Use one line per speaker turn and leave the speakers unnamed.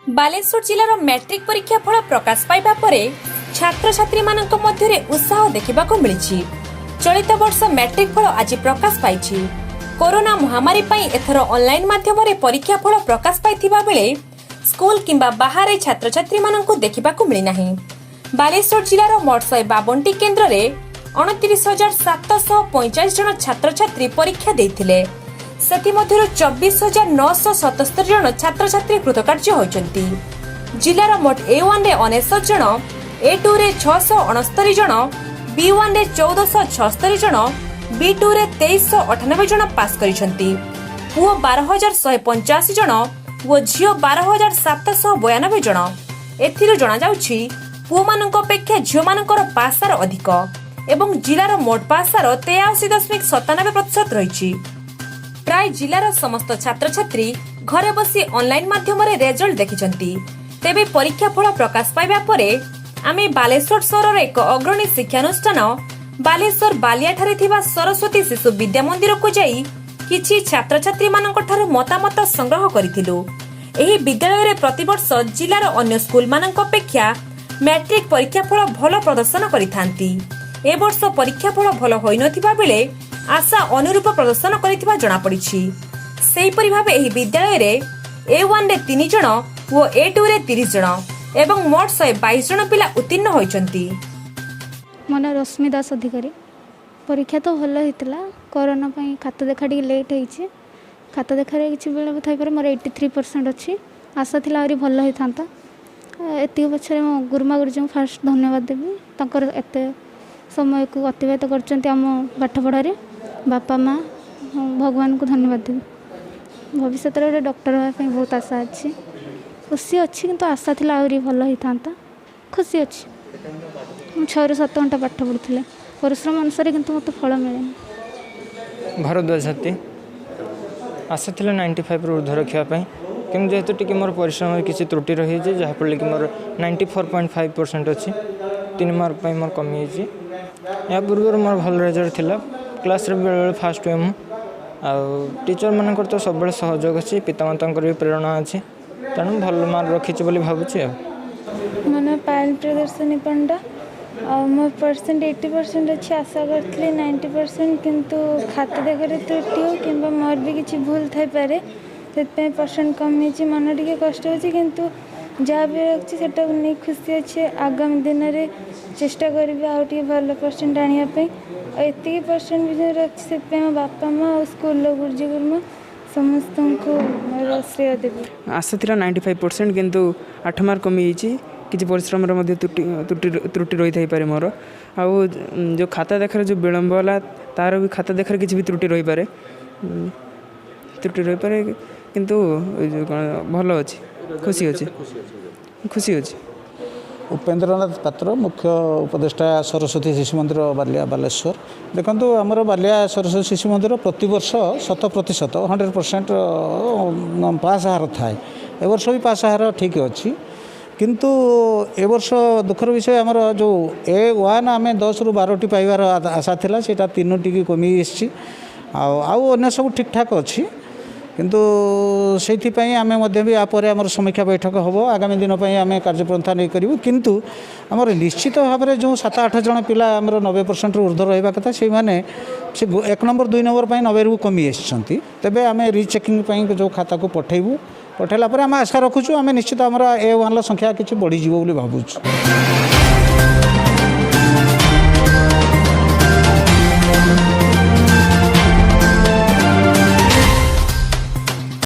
ବାଲେଶ୍ୱର ଜିଲ୍ଲାର ମ୍ୟାଟ୍ରିକ ପରୀକ୍ଷା ଫଳ ପ୍ରକାଶ ପାଇବା ପରେ ଛାତ୍ରଛାତ୍ରୀମାନଙ୍କ ମଧ୍ୟରେ ଉତ୍ସାହ ଦେଖିବାକୁ ମିଳିଛି। ଚଳିତ ବର୍ଷ ମ୍ୟାଟ୍ରିକ ଫଳ ଆଜି ପ୍ରକାଶ ପାଇଛି। କରୋନା ମହାମାରୀ ପାଇଁ ଏଥର ଅନଲାଇନ ମାଧ୍ୟମରେ ପରୀକ୍ଷା ଫଳ ପ୍ରକାଶ ପାଇଥିବା ବେଳେ ସ୍କୁଲ କିମ୍ବା ବାହାରେ ଛାତ୍ରଛାତ୍ରୀମାନଙ୍କୁ ଦେଖିବାକୁ ମିଳିନାହିଁ। ବାଲେଶ୍ୱର ଜିଲ୍ଲାର ମୋଟ 152ଟି କେନ୍ଦ୍ରରେ 29,745 ଜଣ ଛାତ୍ରଛାତ୍ରୀ ପରୀକ୍ଷା ଦେଇଥିଲେ। ସେଥିମଧ୍ୟରୁ 24,977 ଜଣ ଛାତ୍ରଛାତ୍ରୀ କୃତକାର୍ଯ୍ୟ ହୋଇଛନ୍ତି। ଜିଲ୍ଲାର ମୋଟ ଏ ୱାନ୍ରେ 99 ଜଣ, ଏ ଟୁରେ 669 ଜଣ, ବି ୱାନ୍ରେ 1476 ଜଣ, ବି ଟୁରେ 2398 ଜଣ ପାସ୍ କରିଛନ୍ତି। ପୁଅ 12,185 ଜଣ ଓ ଝିଅ 12,792 ଜଣ। ଏଥିରୁ ଜଣାଯାଉଛି, ପୁଅମାନଙ୍କ ଅପେକ୍ଷା ଝିଅମାନଙ୍କର ପାସ୍ ହାର ଅଧିକ ଏବଂ ଜିଲ୍ଲାର ମୋଟ ପାସ୍ ହାର 83.97% ରହିଛି। ପ୍ରାୟ ଜିଲ୍ଲାର ସମସ୍ତ ଛାତ୍ରଛାତ୍ରୀ ଘରେ ବସି ଅନଲାଇନ ମାଧ୍ୟମରେ ରେଜଲ୍ଟ ଦେଖିଛନ୍ତି। ତେବେ ପରୀକ୍ଷା ଫଳ ପ୍ରକାଶ ପାଇବା ପରେ ଆମେ ବାଲେଶ୍ୱର ସହରର ଏକ ଅଗ୍ରଣୀ ଶିକ୍ଷାନୁଷ୍ଠାନ ବାଲେଶ୍ୱର ବାଲିଆଠାରେ ଥିବା ସରସ୍ୱତୀ ଶିଶୁ ବିଦ୍ୟା ମନ୍ଦିରକୁ ଯାଇ କିଛି ଛାତ୍ରଛାତ୍ରୀମାନଙ୍କ ଠାରୁ ମତାମତ ସଂଗ୍ରହ କରିଥିଲୁ। ଏହି ବିଦ୍ୟାଳୟରେ ପ୍ରତିବର୍ଷ ଜିଲ୍ଲାର ଅନ୍ୟ ସ୍କୁଲମାନଙ୍କ ଅପେକ୍ଷା ମ୍ୟାଟ୍ରିକ ପରୀକ୍ଷା ଫଳ ଭଲ ପ୍ରଦର୍ଶନ କରିଥାନ୍ତି। ଏ ବର୍ଷ ପରୀକ୍ଷା ଫଳ ଭଲ ହୋଇନଥିବା ବେଳେ ଆଶା ଅନୁରୂପ ପ୍ରଦର୍ଶନ କରିଥିବା ଜଣାପଡ଼ିଛି। ସେହିପରି ଭାବେ ଏହି ବିଦ୍ୟାଳୟରେ ଏ ୱାନ୍ରେ ତିନି ଜଣ ଓ ଏ ଟୁରେ 30 ଜଣ ଏବଂ ମୋଟ 122 ଜଣ ପିଲା ଉତ୍ତୀର୍ଣ୍ଣ ହୋଇଛନ୍ତି।
ମୋ ନାଁ ରଶ୍ମି ଦାସ ଅଧିକାରୀ। ପରୀକ୍ଷା ତ ଭଲ ହେଇଥିଲା। କରୋନା ପାଇଁ ଖାତା ଦେଖା ଟିକେ ଲେଟ୍ ହେଇଛି। ଖାତା ଦେଖାରେ କିଛି ବିଳମ୍ବ ଥାଇପାରେ। ମୋର 83% ଅଛି। ଆଶା ଥିଲା ଆହୁରି ଭଲ ହେଇଥାନ୍ତା। ଏତିକି ପଛରେ ମୋ ଗୁରୁମା ଗୁରୁଜୀଙ୍କୁ ଫାଷ୍ଟ ଧନ୍ୟବାଦ ଦେବି। ତାଙ୍କର ଏତେ ସମୟକୁ ଅତିବାହିତ କରିଛନ୍ତି ଆମ ପାଠପଢ଼ାରେ। ବାପା ମା, ଭଗବାନଙ୍କୁ ଧନ୍ୟବାଦ ଦେବି। ଭବିଷ୍ୟତରେ ଗୋଟେ ଡକ୍ଟର ହେବା ପାଇଁ ବହୁତ ଆଶା ଅଛି। ଖୁସି ଅଛି, କିନ୍ତୁ ଆଶା ଥିଲା ଆହୁରି ଭଲ ହେଇଥାନ୍ତା। ଖୁସି ଅଛି। ମୁଁ 6ରୁ 7 ଘଣ୍ଟା ପାଠ ପଢ଼ୁଥିଲି ପରିଶ୍ରମ ଅନୁସାରେ, କିନ୍ତୁ ମୋତେ ଫଳ ମିଳେନି।
ଭରଦ୍ୱାଜ ହାତୀ। ଆଶା ଥିଲା 95ରୁ ଉର୍ଦ୍ଧ୍ୱ ରଖିବା ପାଇଁ, କିନ୍ତୁ ଯେହେତୁ ଟିକେ ମୋର ପରିଶ୍ରମରେ କିଛି ତ୍ରୁଟି ରହିଯାଇଛି, ଯାହାଫଳରେ କି ମୋର 94.5% ଅଛି। 3 ମାର୍କ ପାଇଁ ମୋର କମିଯାଇଛି। ଏହା ପୂର୍ବରୁ ମୋର ଭଲ ରେଜଲ୍ଟ ଥିଲା। କ୍ଲାସ୍ରେ ବେଳେବେଳେ ଫାଷ୍ଟ ହୁଏ ମୁଁ। ଆଉ ଟିଚର୍ମାନଙ୍କର ତ ସବୁବେଳେ ସହଯୋଗ ଅଛି, ପିତାମାତାଙ୍କର ବି ପ୍ରେରଣା ଅଛି, ତେଣୁ ଭଲ ମାର୍କ ରଖିଛି ବୋଲି ଭାବୁଛି ଆଉ।
ମୋ ନାଁ ପାୟଲ ପ୍ରିୟଦର୍ଶିନୀ ପଣ୍ଡା ଆଉ ମୋ ପରସେଣ୍ଟ 80% ଅଛି। ଆଶା କରିଥିଲି 90%, କିନ୍ତୁ ଖାତା ଦେଖାରେ ତ୍ରୁଟି ହେଉ କିମ୍ବା ମୋର ବି କିଛି ଭୁଲ ଥାଇପାରେ, ସେଥିପାଇଁ ପରସେଣ୍ଟ କମିଛି। ମନ ଟିକେ କଷ୍ଟ ହେଉଛି, କିନ୍ତୁ ଯାହା ବି ରଖିଛି ସେଟାକୁ ନେଇ ଖୁସି ଅଛି। ଆଗାମୀ ଦିନରେ ଚେଷ୍ଟା କରିବି ଆଉ ଟିକେ ଭଲ ପରସେଣ୍ଟ ଆଣିବା ପାଇଁ। ଆଉ ଏତିକି ପରସେଣ୍ଟ ବି ଯେଉଁ ରଖିଛି, ସେଥିପାଇଁ ମୋ ବାପା ମା ଆଉ ସ୍କୁଲର ଗୁରୁଜୀ ଗୁରୁମା ସମସ୍ତଙ୍କୁ ମୋର ଶ୍ରେୟ ଦେବି।
ଆଶା ଥିଲା 95%, କିନ୍ତୁ 8 ମାର୍କ କମିଯାଇଛି। କିଛି ପରିଶ୍ରମର ମଧ୍ୟ ତ୍ରୁଟି ରହିଥାଇପାରେ ମୋର। ଆଉ ଯେଉଁ ଖାତା ଦେଖାରେ ଯେଉଁ ବିଳମ୍ବ ହେଲା, ତା'ର ବି ଖାତା ଦେଖାରେ କିଛି ବି ତ୍ରୁଟି ରହିପାରେ, କିନ୍ତୁ ଏ ଯେଉଁ କ'ଣ ଭଲ ଅଛି, ଖୁସି ଅଛି, ଖୁସି ଅଛି।
ଉପେନ୍ଦ୍ରନାଥ ପାତ୍ର, ମୁଖ୍ୟ ଉପଦେଷ୍ଟା, ସରସ୍ୱତୀ ଶିଶୁ ମନ୍ଦିର, ବାଲିଆ, ବାଲେଶ୍ୱର। ଦେଖନ୍ତୁ, ଆମର ବାଲିଆ ସରସ୍ୱତୀ ଶିଶୁ ମନ୍ଦିର ପ୍ରତିବର୍ଷ 100%, 100% ପାସ୍ ହାର ଥାଏ। ଏ ବର୍ଷ ବି ପାସ୍ ହାର ଠିକ୍ ଅଛି, କିନ୍ତୁ ଏ ବର୍ଷ ଦୁଃଖର ବିଷୟ, ଆମର ଯେଉଁ ଏ ୱାନ୍ ଆମେ 10ରୁ 12ଟି ପାଇବାର ଆଶା ଥିଲା, ସେଇଟା ତିନୋଟିକି କମି ଆସିଛି। ଆଉ ଅନ୍ୟ ସବୁ ଠିକ୍ଠାକ୍ ଅଛି। କିନ୍ତୁ ସେଇଥିପାଇଁ ଆମେ ମଧ୍ୟ ବି ୟା ପରେ ଆମର ସମୀକ୍ଷା ବୈଠକ ହେବ। ଆଗାମୀ ଦିନ ପାଇଁ ଆମେ କାର୍ଯ୍ୟପନ୍ଥା ନେଇ କରିବୁ। କିନ୍ତୁ ଆମର ନିଶ୍ଚିତ ଭାବରେ ଯେଉଁ 7-8 ଜଣ ପିଲା ଆମର 90%ରୁ ଉର୍ଦ୍ଧ୍ୱ ରହିବା କଥା, ସେଇମାନେ ସେ 1 ନମ୍ବର, 2 ନମ୍ବର ପାଇଁ 90ରୁ କମି ଆସିଛନ୍ତି। ତେବେ ଆମେ ରିଚେକିଂ ପାଇଁ ଯେଉଁ ଖାତାକୁ ପଠାଇବୁ, ପଠାଇଲା ପରେ ଆମେ ଆଶା ରଖୁଛୁ, ଆମେ ନିଶ୍ଚିତ ଆମର ଏ ୱାନ୍ର ସଂଖ୍ୟା କିଛି ବଢ଼ିଯିବ ବୋଲି ଭାବୁଛୁ।